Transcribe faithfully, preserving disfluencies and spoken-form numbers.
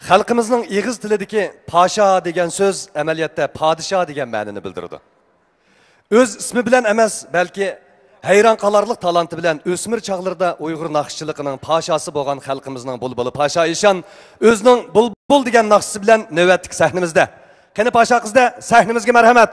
خەلقىمىزنىڭ ئېغىز تىلىدىكى پاشا دېگەن سۆز ئەمەلىيەتتە پادىشاھ دېگەن مەنىنى بىلدۈرىدۇ. ئۆز ئىسمى بىلەن ئەمەس، بەلكى ھەيران قالارلىق تالانتى بىلەن ئۆسمۈر چاغلىرىدا ئۇيغۇر ناخشىچىلىقىنىڭ پاشاسى بولغان خەلقىمىزنىڭ بۇلبۇلى پاشا ئىشان ئۆزىنىڭ بۇلبۇل دېگەن ناخشىسى بىلەن نۆۋەتتىكى سەھنىمىزدە. قېنى پاشا قىزدە سەھنىمىزگە مەرھەمەت!